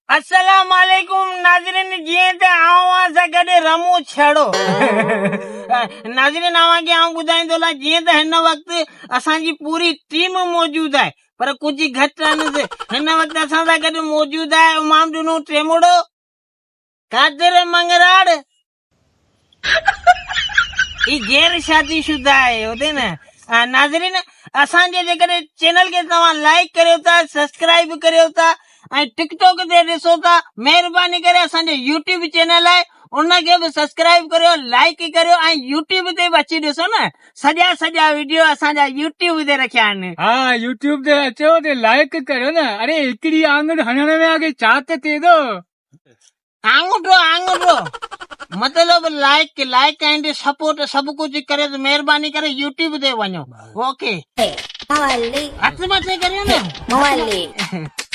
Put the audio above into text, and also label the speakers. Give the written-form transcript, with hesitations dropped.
Speaker 1: السلام عليڪم ناظرين جيئن ته آئون اوهان سان گڏ رمون ڇڙو ناظرين اوهان کي آئون ٻڌائيندو هلان جيئن ته هن وقت اسان جي پوري ٽيم موجود آهي پر ڪجهه گهٽ آهن هن وقت اسان سان گڏ موجود آهي امام ڏنو ٽيموڙو قادر مڱراڙ هي غير شادي شده آهي هتي نه ناظرين اسان جي جيڪڏهن چينل کي توهان لائڪ ڪريو ٿا سبسڪرائب ڪريو ٿا ۽ ٽڪ ٽاڪ تي ڏسو ٿا مهرباني ڪري اسان جو يوٽيوب چينل آهي ان کي به سبسڪرائب ڪريو لائڪ ڪريو ۽ يوٽيوب تي به اچي ڏسو نه سڄا سڄا ويڊيو اسان جا يوٽيوب تي رکيا آهن.
Speaker 2: ها يوٽيوب تي اچو ته لائڪ ڪريو نه اڙي هڪڙي آڱر هڻڻ ۾ آگي ڇا ته ٿئي ٿو.
Speaker 1: آڱوٺو آڱوٺو مطلب لائڪ لائڪ اينڊ سپورٽ سڀ ڪجهه ڪريو ته مهرباني ڪري يوٽيوب تي وڃو اوڪي هٿ مٿي ڪريو نه.